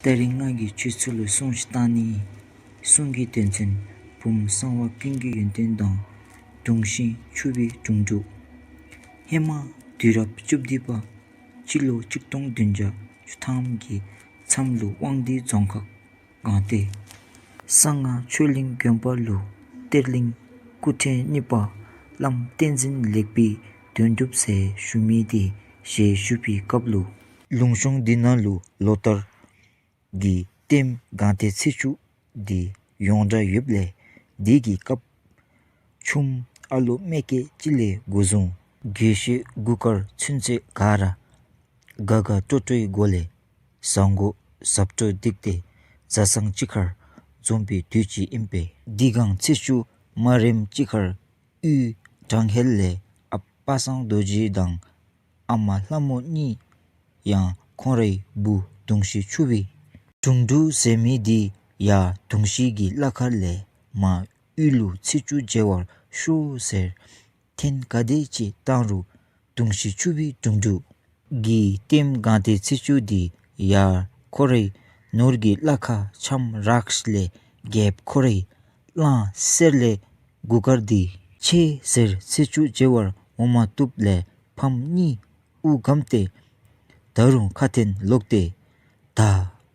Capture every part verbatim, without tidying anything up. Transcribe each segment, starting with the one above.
ད་རིས་ང་གིས་ཁྱེད་ཚུ་ལུ་སྲུང་ཅིག་བཏང་ནི། སྲུང་གི་དོན་ཚན་བུམོ་གསང་བ་ཀུན་གྱི་ཡོན་ཏན་དང་གདུང་ཤིང་ཕྱུག་པའི་དྲུང་དྲུག། ཧེ་མ་དུས་རབས་བཅུ་བདུན་པ་སྤྱི་ལོ་ཆིག་སྟོང་བདུན་བརྒྱ་བཅུ་ཐམ་གྱི་མཚམས་ལུ་དབང་འདུས་རྫོང་ཁག་སྒང་སྟེང་གསང་སྔགས་ཆོས་གླིང་དགོན་པ་ལུ་གཏེར་གླིང་སྐུ་ཕྲེང་གཉིས་པ་བླམ་བསྟན་འཛིན་ལེགས་པའི་དོན་གྲུབ་ཟེར་ཞུ་མི་དེ་ཞལ་བཞུགས་པའི་སྐབས་ལུ་ལུང་གཤོང་འདི་ནང་ལུ་ལོ་ལྟར་གྱི་ལྟདམོ་སྒང་སྟེང་ཚེས་བཅུ་འདི་ཡོངས་གྲགས་ཡོདཔ་ལས་དེ་གི་སྐབས་ཆུམ་ཨ་ལོ་མེ་སྐྱེས་ཅིག་ལས་འགོ་བཟུང་དགེ་བཤེས་མགུ་དཀར་ཚུན་ཚོད་ག་ར་དགའ་དགའ་སྤྲོ་སྤྲོའི་སྒོ་ལས་བཟང་གོ་ཟབ་སྤྲོ་བསྒྲིགས་ཏེ་བཟའ་ཚང་གཅིག་ཁར་འཛོམས་པའི་དུས་ཅིག་ཨིན་པས། དེ་སྒང་ཚེས་བཅུ་མ་རནམ་ཅིག་ཁར་དབུས་དྲང་ཧེལ་ལས་ཨཔ་པ་སངས་རྡོ་རྗེ་དང་ཨ་མ་ལྷ་མོ་གཉིས་ཡང་ཁོང་རའི་བུ་གདུང་ཤིང་ཕྱུག་པའི་དྲུང་དྲུག་ཟེར་མི་དེ་ཡར་གདུང་ཤིང་གི་བླ་མཁར་ལས་མར་དབུས་ལུ་ཚེས་བཅུ་མཇལ་བར་ཤོག་ཟེར་འཐེན་ག་དེ་ཅིག་བཏང་རུང་གདུང་ཤིང་ཕྱུག་པའི་དྲུང་དྲུག་གི་ལྟདམོ་སྒང་སྟེང་ཚེས་བཅུ་དེ་ཡར་ཁོ་རའི་ནོར་གྱི་བླ་མཁར་ཆམ་རགས་ལས་རྒྱལཔོ་ཁོ་རའི་གླང་གསེར་ལས་མགུ་དཀར་དེ་ཆེ་ཟེར་ཚེས་བཅུ་མཇལ་བར་འོང་མ་བཏུབ་ལས་ཕམ་གཉིས་དབུགས་སྒམ་སྟེ་ད་རུང་ཁ་འཐེན་ལོག་སྟེ་ད་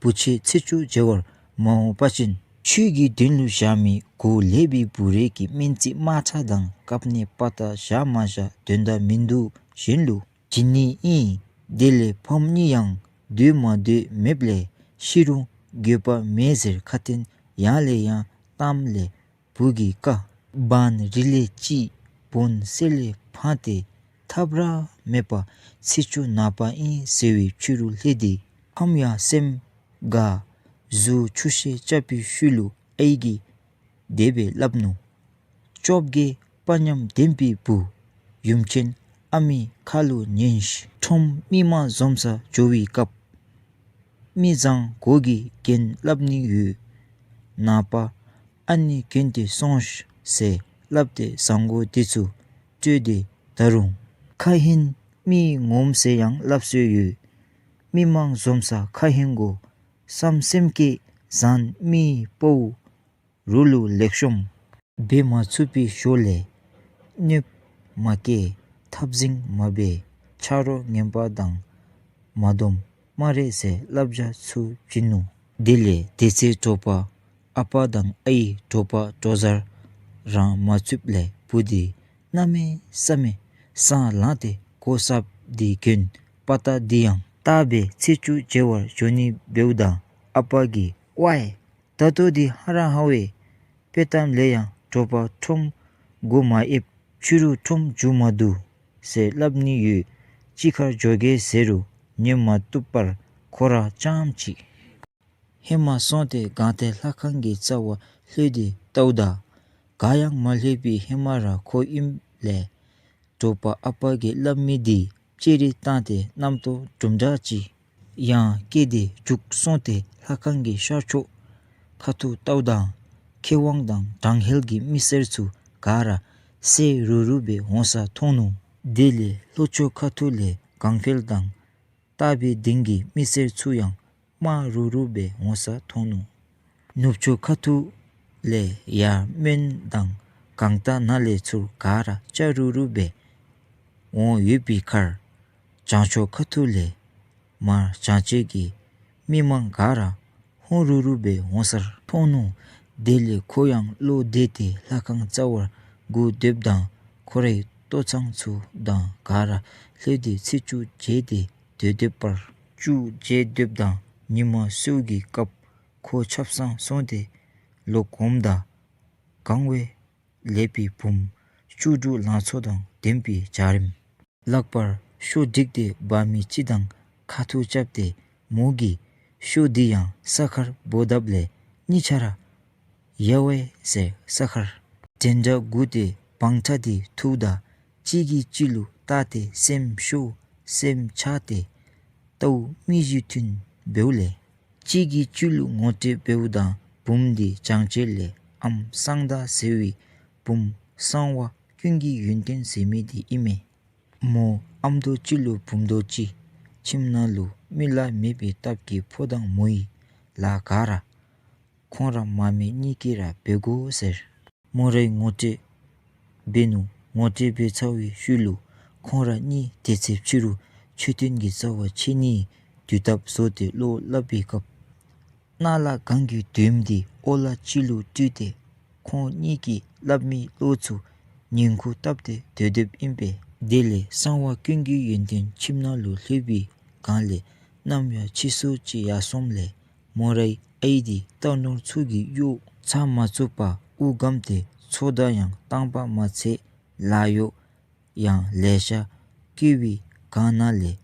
བུ་ཆེ་ཚེས་བཅུ་མཇལ་བར་མ་འོང་པ་ཅིན་ཁྱོད་ཀྱི་མདུན་ལུ་བཞག་མི་གོ་ལེགས་པའི་བུ་རེ་གི་སྨན་རྩིས་མ་ཁྲ་དང་བཀབ་ནེ་པ་ཏ་བཞག་མ་བཞག་དོན་དག་མིན་འདུག། གཞན་ལུ་བྱིན་ནི་ཨིན། དེ་ལས་ཕམ་གཉིས་ཡང་སྡོད་མ་སྡོད་མེདཔ་ལས་ཤི་རུང་འགྱོད་པ་མེད་ཟེར་ཁ་འཐེན་ཡང་ལས་ཡང་བཏངམ་ལས་བུ་གི་བཀའ་བན་རི་ལས་ཅིག་བོན་གསེར་ལས་འཕངས་ཏེ་ཐབས་ར་མེད་པར་ཚེས་བཅུ་ནངས་པ་ཨིན་ཟེར་བའི་ཕྱི་རུ་ལྷོད་དེ་ཕམ་ཡང་སེམས་དགའ་གཟུགས་ཆུ་ཤེལ་རྐྱབ་པའི་ཤུལ་ལུ་ཨའི་གིས་དེ་སྦེ་སླབ་ནུག། བཅོ་བརྒྱད་དཔའ་ཉམས་ལྡན་པའི་བུ་ཡུམ་ཆེན་ཨ་མའི་ཁ་ལུ་ཉན་ཤིག། ཁྲོམ་མི་མང་འཛོམས་ས་འགྱོ་བའི་སྐབས་མི་བཟང་གོ་གིས་རྒྱན་སླབ་ནི་ཡོད། ནངས་པ་ཨ་ནི་གྱོན་ཏེ་སོང་ཤིག་ཟེར་སླབ་སྟེ་བཟང་གོ་དེ་ཚུ་སྤྲོད་དེ་ད་རུང་ཁ་ཧེན་མི་ངོམ་ཟེར་ཡང་སླབ་སྲོལ་ཡོད། མི་མང་འཛོམས་ས་ཁ་ཧེན་གོ་བསམ་སེམས་བསྐྱེད་བཟང་མི་སྤོ་རུ་ལུ་ལེགས་ཤོམ་འབད་མ་ཚུགས་པའི་ཞོར་ལས་གནོདཔ་མ་བཀལ་འཐབ་འཛིང་མ་འབད་ཆ་རོགས་ངན་པ་དང་མ་འདོམས་སྨ་རེ་ཟེར་བསླབ་བྱ་ཚུ་བྱིན་ནུག། དེ་ལས་དེ་ཚེ་དྲོ་པ་ཨ་པ་དང་ཨའི་དྲོ་པ་དྲོ་གཟར་རང་མ་ཚུདཔ་ལས་བུ་དེ་གནམ་མེད་ས་མེད་སང་ལངས་ཏེ་གོ་སྲབ་དེ་གྱོན་པ་ཏ་དེ་ཡང་བཏགས་སྦེ་ཚེས་བཅུ་མཇལ་བར་འགྱོ་ནི་འབདཝ་ད་ཨ་པ་གིས་ཝའི་ད་ལྟོ་འདི་ཧ་ར་ཧ་བས། དཔེ་གཏམ་ལས་ཡང་དྲོ་པ་ཁྲོམ་སྒོ་མ་ཨེབ་ཕྱི་རུ་ཁྲོམ་འགྱོ་མ་བཏུབ་ཟེར་སླབ་ནི་ཡོད། ཅིག་ཁར་འགྱོ་གེ་ཟེར་རུང་ཉན་མ་བཏུབ་པར་ཁོ་ར་རྐྱངམ་ཅིག་ཧེ་མ་སོང་སྟེ་སྒང་སྟེང་ལྷ་ཁང་གི་རྩ་བར་ལྷོད་དེ་བལྟཝ་ད་ག་ཡང་མ་ལྷོད་པའི་ཧེ་མ་ར་ཁོ་ཨིནམ་ལས་དྲོ་པ་ཨ་པ་གིས་སླབ་མི་དེ་ཅེ་རེ་བཏང་སྟེ་རྣམ་རྟོག་དྲུམ་དྲག་ཅིག་ཡང་སྐྱེས་ཏེ་རྒྱུགས་སོང་སྟེ་ལྷ་ཁང་གི་ཤར་ཕྱོགས་ཁ་ཐུག་བལྟཝ་ད་མཁས་དབང་དང་དྲང་ཧེལ་གྱི་མི་སེར་ཚུ་ག་ར་སེར་རུ་རུ་སྦེ་འོང་ས་མཐོང་ནུག། དེ་ལས་ལྷོ་ཕྱོགས་ཁ་ཐུག་ལས་གང་ཕེལ་དང་སྟག་པའི་གདན་གྱི་མི་སེར་ཚུ་ཡང་དམར་རུ་རུ་སྦེ་འོང་ས་མཐོང་ནུག། ནུབ་ཕྱོགས་ཁ་ཐུག་ལས་ཡར་སྨན་དང་གང་སྟག་ནང་ལས་ཚུར་ག་ར་སྐྱ་རུ་རུ་སྦེ་འོང་ཡོད་པའི་ཁར་བྱང་ཕྱོགས་ཁ་ཐུག་ལས་མར་བྱང་བྱེད་ཀྱི་མི་མང་ག་ར་ཧོན་རུ་རུ་སྦེ་འོང་སར་མཐོང་ནུག། དེ་ལས་ཁོ་ཡང་བློ་བདེ་སྟེ་ལྷ་ཁང་རྩ་བར་སྒུག་སྡོདཔ་ད་ཁོ་རའི་ལྟོ་ཚང་ཚུ་དང་ག་ར་ལྷོད་དེ་ཚེས་བཅུ་མཇལ་ཏེ་སྡོད་སྡོད་པར་བཅུ་མཇལ་སྡོདཔ་ད་ཉི་མ་གསོལ་གྱི་སྐབས་ཁོ་ཆབ་གསང་སོང་སྟེ་ལོག་འོངམ་ད་གང་བའི་ལེགས་པའི་བུམོ་བཅུ་དྲུག་ལང་ཚོ་དང་ལྡན་པའི་འཇའ་རིསམོ་ལག་པར་ཤོ་བསྒྲིགས་ཏེ་འབག་མི་ཅིག་དང་ཁ་ཐུག་རྐྱབ་སྟེ་མོ་གིས་ཤོ་འདི་ཡང་ས་ཁར་འབོ་དཔ་ལས་གཉིས་ཆ་ར་ཡ་ཝའི་ཟེར་ས་ཁར་དྲན་དྲགས་སྒུག་སྟེ་བང་ཁྲ་འདི་འཐུཝ་ད་གཅིག་གིས་གཅིག་ལུ་བལྟ་སྟེ་སེམས་ཤོར་སེམས་ཆགས་ཏེ་ལྟཝ་མིག་གཞི་མཐུན་འབདཝ་ལས་གཅིག་གིས་གཅིག་ལུ་ངོ་སྤྲོད་འབདཝ་ད་བུམོ་འདི་བྱང་བྱེད་ལས་ཨམ་གསང་བདག་ཟེར་བའི་བུམོ་གསང་བ་ཀུན་གྱི་ཡོན་ཏན་ཟེར་མི་འདི་ཨིན་མས། མོ་ཨམ་མདོག་གཅིག་ལུ་བུམོ་མདོག་གཅིག། ཁྱིམ་ནང་ལུ་མི་ལ་མེད་པའི་སྟབས་ཀྱིས་ཕོ་དང་མོའི་ ལཱ་ག་ར་ཁོང་ར་མ་སྨད་གཉིས་ཀྱིས་ར་འབད་དགོ་ཟེར་མོ་རའི་ངོ་སྤྲོད་འབད་ནུག། ངོ་སྤྲོད་འབད་ཚར་བའི་ཤུལ་ལུ་ཁོང་ར་གཉིས་དེ་ཚེ་ཕྱི་རུ་མཆོད་རྟེན་གྱི་རྩ་བར་ཕྱད་ནིའི་དུས་བཏབ་བཟོ་སྟེ་བློ་སླབ་པའི་སྐབས་ནཱ་ལས་གངས་ཀྱི་མདུན་འདི་ཨོ་ལ་ཅིག་ལུ་སྤྲུལ་ཏེ་ཁོང་གཉིས་ཀྱིས་སླབ་མི་བློ་ཚུ་ཉན་ཁུག་བཏབ་སྟེ་སྡོད་སྡོདཔ་ཨིན་པས། དེ་ལས་གསང་བ་ཀུན་གྱི་ཡོན་ཏན་ཁྱིམ་ནང་ལུ་ལྷོད་པའི་སྒང་ལས་གནམ་ཡང་ཕྱི་སོ་ཅིག་ཡར་སོངམ་ལས་མོ་རའི་ཨའི་འདི་རྟ་ནོར་ཚུ་གིས་གཡོག་ཚར་མ་ཚུགས་པར་དབུགས་སྒམ་སྟེ་ཚོགས་བརྡ་ཡང་བཏང་པ་མ་ཚད་ལཱ་གཡོག་ཡང་ལེ་ཤ་བཀོལ་བའི་སྒང་ནང་ལས་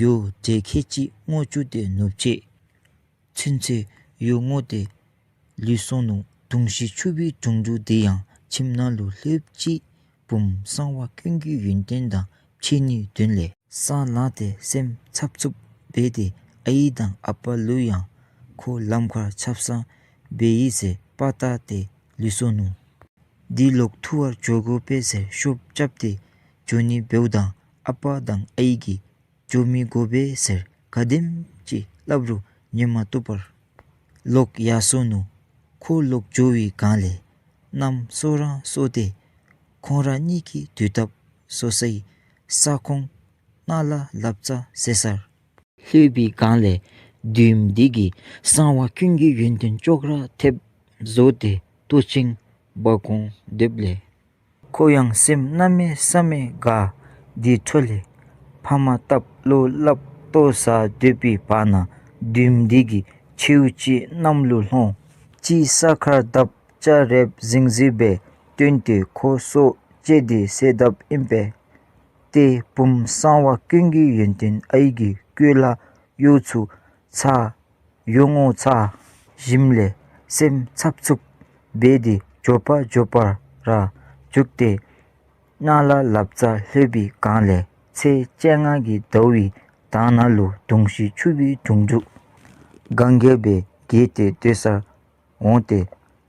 ཡོ་དེ་ཁལ་གཅིག་སྔོ་བཅུག་སྟེ་ནུབ་ཕྱེད་ཚུན་ཚོད་ཡོ་བརྔོ་སྟེ་ལུས་སོང་ནུག། དུང་ཞིང་ཕྱུག་པའི་དྲུང་དྲུང་དེ་ཡང་ཁྱིམ་ནང་ལུ་ལྷོདཔ་ཅིག་བུམོ་གསང་བ་ཀུན་གྱི་ཡོན་ཏན་དང་ཕྱད་ནིའི་དོན་ལས་སང་ལངས་ཏེ་སེམས་འཚབ་འཚུབ་འབད་དེ་ཨའི་དང་ཨ་པ་ལུ་ཡང་ཁོ་ལམ་ཁར་ཆབ་གསང་འབད་ཡི་ཟེར་པ་བཏགས་ཏེ་ལུས་སོང་ནུག། དེ་ལོག་ཐུག་པར་འགྱོ་དགོ་པས་ཟེར་ཤོབ་རྐྱབ་སྟེ་འགྱོ་ནི་འབདཝ་ད་ཨ་པ་དང་ཨའི་གིས་འགྱོ་མི་དགོ་པས་ཟེར་ག་དེམ་ཅིག་སླབ་རུང་ཉན་མ་བཏུབ་པར་ལོག་ཡར་སོ་ནུག། ཁོ་ལོག་འགྱོ་བའི་སྒང་ལས་གནམ་སྲོ་རང་སྲོ་སྟེ་ཁོང་ར་གཉིས་ཀྱི་དུས་བཏབ་སོ་སའི་ས་ཁོངས་ནཱ་ལས་ལབ་རྩ་ཟེར་སར་ལྷོད་པའི་སྒང་ལས་བདུདམོ་དེ་གིས་གསང་བ་ཀུན་གྱི་ཡོན་ཏན་ཅོག་ར་འཐདཔ་བཟོ་སྟེ་ལྟོ་ཆེན་འབག་འོང་སྡོདཔ་ལས་ཁོ་ཡང་སེམས་གནམ་མེད་ས་མེད་དགའ། དེ་འཕྲོ་ལས་ཕ་མ་བཏབ་བློ་སླབ་ལྟོ་ཟ་སྡོད་པའི་བར་ན་བདུདམོ་དེ་གིས་མཆེཝ་གཅིག་གནམ་ལུ་ལྷོང་། གཅིག་ས་ཁར་བརྡབ། སྐྱ་རེངས་ཟིང་ཟིང་སྦེ་བཏོན་ཏེ་ཁོ་སྲོག་བཅད་དེ་བསད་དཔ་ཨིན་པས། ཏེ་བུམོ་གསང་བ་ཀུན་གྱི་ཡོན་ཏན་ཨའི་གི་སྐུ་ལས་ཡོ་ཚུ་ཚར་ཡོ་བརྔོ་ཚར་ཞིནམ་ལས་སེམས་འཚབ་འཚུབ་འབད་དེ་མགྱོགས་པ་མགྱོགས་པ་ར་རྒྱུགས་ཏེ་ནཱ་ལས་ལབ་རྩ་ལྷོད་པའི་སྒང་ལས་ཚེས་བཅོ་ལྔ་གི་ཟླཝ་འདི་ནང་ལུ་དུང་ཞིང་ཕྱུག་པའི་དྲུང་དྲུང་གན་རྐྱལ་སྦེ་བརྒལ་ཏེ་སྡོད་སར་འོང་སྟེ་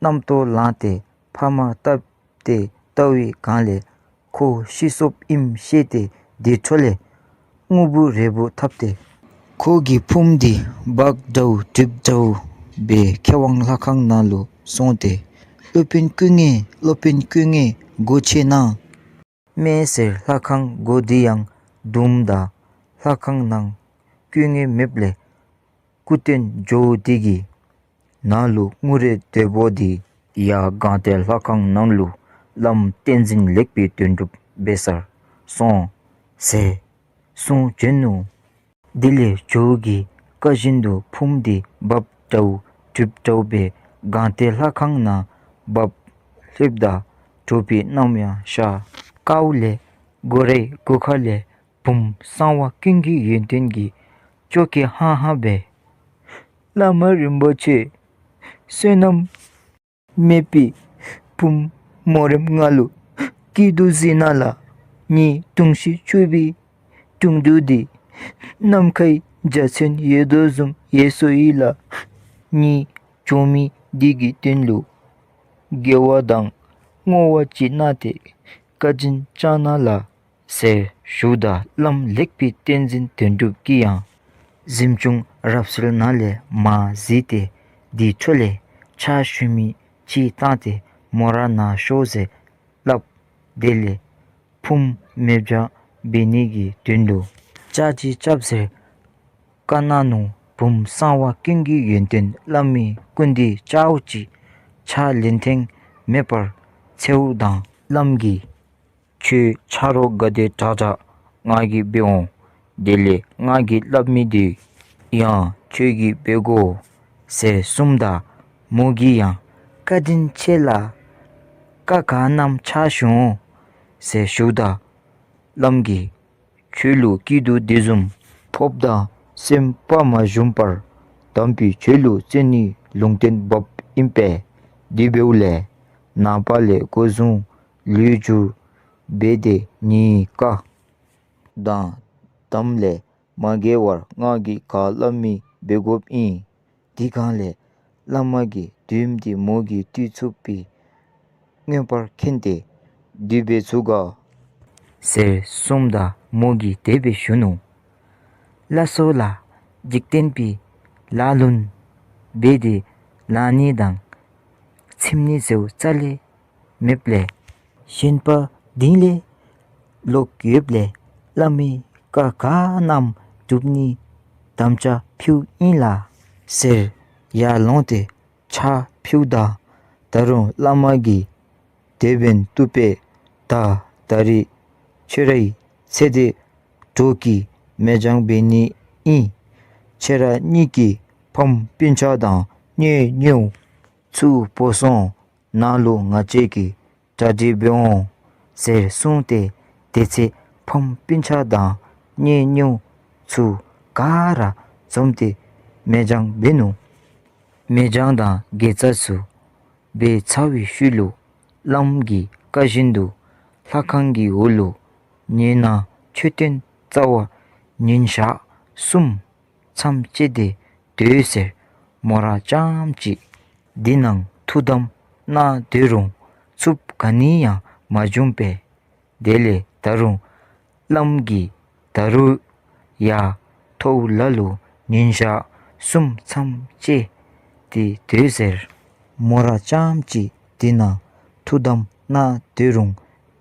གནམ་ཐོག་ལངས་ཏེ་ཕ་མ་བཏབ་སྟེ་བལྟ་བའི་སྒང་ལས་ཁོ་ཤི་སོཔ་ཨིནམ་ཤེས་ཏེ་དེ་འཕྲོ་ལས་རྔུལ་བུ་རེ་བུ་འཐབ་སྟེ་ཁོ་གི་ཕུངམ་འདི་འབག་འདྲཝ་གྲིབ་འདྲཝ་སྦེ་མཁས་དབང་ལྷ་ཁང་ནང་ལུ་སོང་སྟེ་སློབ་དཔོན་སྐུ་ངོ་སློབ་དཔོན་སྐུ་ངོ་སྒོ་ཕྱེ་གནང་མས་ཟེར་ལྷ་ཁང་སྒོ་འདི་ཡང་བརྡུངམ་ད་ལྷ་ཁང་ནང་སྐུ་ངོ་མེདཔ་ལས་སྐུ་རྟེན་ཇོ་བོ་དེ་གི་ནང་ལུ་རྔུལ་རེ་དོད་པོ་འདི་ཡར་སྒང་སྟེང་ལྷ་ཁང་ནང་ལུ་བླམ་བསྟན་འཛིན་ལེགས་པའི་དོན་གྲུབ་འབད་སར་སོང་ཟེར་གསུངས་བྱོན་ནུག། དེ་ལས་ཇོ་བོ་གི་བཀའ་བཞིན་དུ་ཕུངམ་འདི་འབག་འདྲཝ་གྲིབ་འདྲཝ་སྦེ་སྒང་སྟེང་ལྷ་ཁང་ནང་འབག་ལྷོདཔ་ད་དྲོ་པའི་གནམ་ཡང་ཤར་ཁར་ལས་སྒོ་རའི་སྒོ་ཁ་ལས་བུམོ་གསང་བ་ཀུན་གྱི་ཡོན་ཏན་གྱིས་སྐྱོ་སྐད་ཧང་ཧང་སྦེ་བླ་མ་རིན་པོ་ཆེ་བསོད་ནམས་མེད་པའི་བུམོ་མོ་རེངམ་ང་ལུ་སྐྱིད་སྡུག་གཟིགས་གནང་ལགས། ངེའི་དུང་ཞིང་ཕྱུག་པའི་དྲུང་དྲུང་འདི་ནམ་མཁའི་འཇའ་ཚོན་ཡལ་དོ་བཟུམ་ཡལ་སོ་ཡི་ལགས། ངེའི་གྲོགས་མི་འདི་གི་དོན་ལུ་དགེ་བ་དང་བསྔོ་བ་ཅིག་གནང་སྟེ་བཀའ་དྲིན་བསྐྱང་གནང་ལགས། ཟེར་ཞུཝ་ད་བླམ་ལེགས་པའི་བསྟན་འཛིན་དོན་གྲུབ་ཀྱིས་ཡང་གཟིམ་ཆུང་རབ་གསལ་ནང་ལས་མར་གཟིགས་ཏེ་དེ་འཕྲོ་ལས་ཕྱག་ཞུ་མི་ཅིག་བཏང་སྟེ་མོ་ར་ནཱ་ཤོག་ཟེར་སླབ། དེ་ལས་ཕུངམ་མེདཔ་བྱ་འབད་ནི་གི་དོན་ལུ་ཅ་ཅི་རྐྱབ་ཟེར་བཀའ་གནང་ནུག། བུམོ་གསང་བ་ཀུན་གྱི་ཡོན་ཏན་བླ་མའི་སྐུ་མདུན་བཅརཝ་ཅིག་ཕྱག་ལན་ཐེངས་མེད་པར་འཚལཝ་ད་བླམ་གིས་ཁྱོད་ཆ་རོགས་ག་དེ་དྲག་དྲག་ང་གིས་འབད་འོང་། དེ་ལས་ང་གིས་སླབ་མི་འདི་ཡང་ཁྱོད་ཀྱིས་འབད་དགོ་ཟེར་གསུངམ་ད་མོ་གིས་ཡང་བཀའ་དྲིན་ཆེ་ལགས། བཀའ་ག་གནངམ་ཕྱག་ཞུ་འོང་ཟེར་ཞུཝ་ད་བླམ་གིས་ཁྱོད་ལུ་སྐྱིད་སྡུག་དེ་བཟུམ་ཕོགཔ་ད་སེམས་དཔའ་མ་ཞུམ་པར་དམ་པའི་ཆོས་ལུ་བརྩོན་ནིའི་ལུང་བསྟན་འབབ་ཨིན་པས། དེ་འབདཝ་ལས་ནངས་པ་ལས་འགོ་བཟུང་ལུས་སྒྱུར་འབད་དེ་ངེའི་བཀའ་དང་དམ་ལས་མ་འགལ་བར་ང་གིས་ག་སླབ་མི་འབད་དགོཔ་ཨིན། དེ་སྒང་ལས་བླ་མ་གིས་དུས་འདི་མོ་གིས་བཏུལ་ཚུགས་པའི་མངོན་པར་མཁྱེན་ཏེ་འདི་འབད་ཚུགས་ག་ཟེར་གསུངམ་ད་མོ་གིས་དེ་སྦེ་ཞུ་ནུག། ལགས་སོ་ལགས། འཇིག་རྟེན་པའི་ལཱ་ལུ་ འབད་དེ་ལང་ནི་དང་ཚིམ་ནི་ཟེརཝ་རྩ་ལས་མེདཔ་ལས། གཞན་པ་དིང་ལས་ལོག་ཡོདཔ་ལས་བླ་མའི་བཀའ་ག་གནངམ་སྒྲུབ་ནི་དམ་བཅའ་ཕུལཝ་ཨིན་ལགས་ཟེར་ཡར་ལོངས་ཏེ་ཕྱག་ཕུལཝ་ད་ད་རུང་བླ་མ་གིས་དེ་འབདན་བཏུབ་པས། ད་ད་རིས་ཁྱོད་རའི་ཚེ་འདས་གྲོགས་ཀྱི་མེ་སྦྱང་འབད་ནི་ཨིན། ཁྱེད་ར་གཉིས་ཀྱི་ཕམ་སྤུན་ཆ་དང་གཉེན་ཉེཝ་ཚུ་བོ་སོང་ནཱ་ལུ་ང་བཅས་ཀྱིས་གྲ་སྒྲིག་འབད་འོང་ཟེར་གསུངས་ཏེ་དེ་ཚེ་ཕམ་སྤུན་ཆ་དང་གཉེན་ཉེཝ་ཚུ་ག་ར་འཛོམས་ཏེ་མེ་སྦྱང་འབད་ནུག། མེ་སྦྱང་དང་དགེ་རྩ་ཚུ་འབད་ཚར་བའི་ཤུལ་ལུ་བླམ་གི་བཀའ་བཞིན་དུ་ལྷ་ཁང་གི་འོག་ལུ་ཉེ་གནས་མཆོད་རྟེན་རྩ་བར་ཉིན་ཞག་གསུམ་མཚམས་བཅད་དེ་སྡོད་ཟེར་མོ་ར་རྐྱངམ་གཅིག་འདི་ནང་ཐུགས་དམ་གནང་སྡོད་རུང་ཚུབ་ག་ནི་ཡང་མ་བྱུང་པས། དེ་ལས་ད་རུང་བླམ་གིས་ད་རུང་ཡར་ཐོག་ལ་ལུ་ཉིན་ཞག་གསུམ་མཚམས་བཅད་དེ་སྡོད་ཟེར་མོ་ར་རྐྱངམ་གཅིག་འདི་ནང་ཐུགས་དམ་གནང་སྡོད་རུང་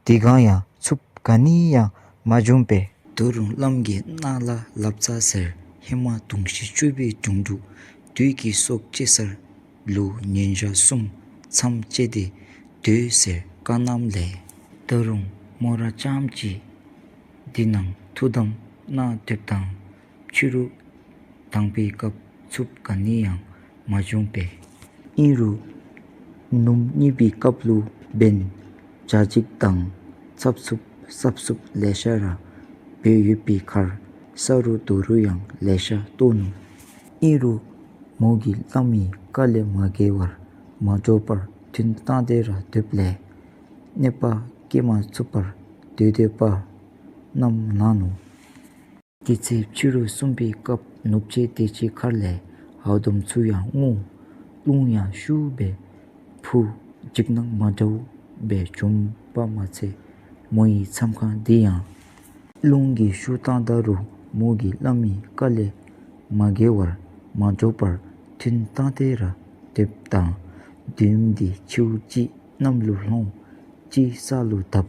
དེ་སྒང་ཡང་ཚུབ་ག་ནི་ཡང་མ་བྱུང་པས། ད་རུང་བླམ་གིས་གནང་ལ་ལབ་ཙ་ཟེར་ཧེ་མ་གདུང་ཤིང་གཅུ་བའི་དྲུང་དྲུང་བདུད་ཀྱི་སྲོག་བཅད་སར་ལུ་ཉིན་ཞག་གསུམ་མཚམས་བཅད་དེ་སྡོད་ཟེར་བཀའ་གནངམ་ལས། ད་རུང་མོ་ར་རྐྱངམ་གཅིག་འདི་ནང་ཐུགས་དམ་གནང་སྡོདཔ་ད་ཕྱི་རུ་དང་པའི་སྐབས་ཚུབ་ག་ནི་ཡང་མ་བྱུང་པས། ཨིན་རུང་ནུབ་གཉིས་པའི་སྐབས་ལུ་འབདན་བྱ་འཇིག་དང་ཚབ་ཚུབ་སྲབ་སྲུབ་ལེ་ཤ་ར་འབད་ཡོད་པའི་ཁར་ས་རུ་རྡོ་རུ་ཡང་ལེ་ཤ་གཏོར་ནུག། ཨིན་རུང་མོ་གིས་བླ་མའི་བཀའ་ལས་མ་འགལ་བར་མ་འགྱོ་བར་ཐུན་བཏང་སྟེ་ར་སྡོདཔ་ལས་གནོད་པ་བཀལ་མ་ཚུགས་པར་སྡོད་སྡོདཔ་རྣམས་ལང་ནུག། དེ་ཚེ་ཕྱི་རུ་གསུམ་པའི་སྐབས་ནུབ་ཕྱེད་དེ་ཅིག་ཁར་ལས་ཧ་ལྡོམ་ཚུ་ཡང་རྔུ་རླུང་ཡང་ཤུགས་སྦེ་འཕུ་འཇིགས་སྣང་མ་འདྲཝ་སྦེ་བྱུངམ་མ་ཚད་མོ་ཡི་མཚམས་ཁང་འདི་ཡང་རླུང་གིས་ཤུགས་བཏང་ད་རུང་མོ་གིས་བླ་མའི་བཀའ་ལས་མ་འགལ་བར་མ་འགྱོ་བར་ཐུན་བཏང་སྟེ་ར་སྡོདཔ་ད་བདུདམོ་འདི་མཆེཝ་གཅིག་གནམ་ལུ་ལྷོང་གཅིག་ས་ལུ་བརྡབ།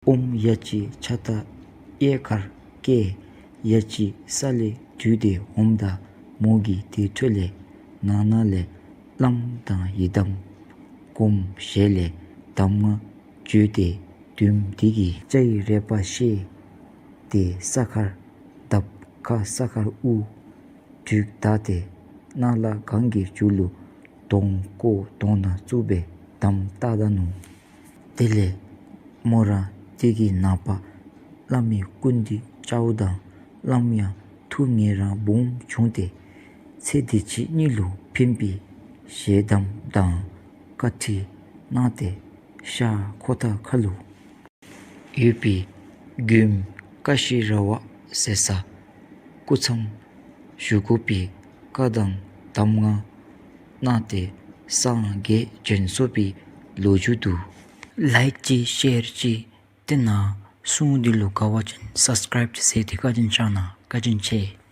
ཨོམ་ཡ་གཅིག་ཕྱག་ཏ་གཡས་ཁར་བཀལ། ཡ་གཅིག་ས་ལས་བརྒྱུད་དེ་འོངམ་ད་མོ་གིས་དེ་འཕྲོ་ལས་ནང་ན་ལས་བླམ་དང་ཡི་དམ་སྒོམ་ཞལ་ལས་གདམས་ངག་བརྗོད་དེ་བདུདམོ་འདི་གིས་སྐྱ་ཡི་རལ་པ་བཤེད་དེ་ས་ཁར་བརྡབ། ཁ་ས་ཁར་དབུ་དྲུག་བདའ་སྟེ་སྣ་ལ་གང་གི་མཇུག་ལུ་དོང་བརྐོ་དོང་ནང་བཙུགས་སྦེ་དམ་བཏགས་ད་ནུག། དེ་ལས་མོ་ར་དེ་གི་ནངས་པ་བླ་མའི་སྐུ་མདུན་བཅརཝ་ད་བླམ་ཡང་ཐུགས་ངལ་རངས་སྦོམ་བྱུང་སྟེ་ཚེ་འདི་ཕྱི་གཉིས་ལུ་ཕན་པའི་ཞལ་གདམས་དང་བཀའ་ཁྲིད་གནང་སྟེ་ཤར་ཁོ་ཐང་ཁ་ལུ་ཡོད་པའི་མགོནམ་ཀ་ཤི་ར་བ་ཟེར་ས་སྐུ་མཚམས་བཞུགས་དགོ་པའི་བཀའ་དང་གདམས་ངག་གནང་སྟེ་སངས་རྒྱས་བྱོན་སོང་བའི་ལོ་རྒྱུས་འདུག། ལའིཀ་ཅིག་ཤེར་ཅིག་ཏེ་ནཱ་སྲུང་འདི་ལུ་དགའ་བ་ཅིན་སབ་སི་ཀརའིབ་ཅིག་ཟེར་ཏེ་བཀའ་དྲིན་བསྐྱང་གནང་། བཀའ་དྲིན་ཆེ།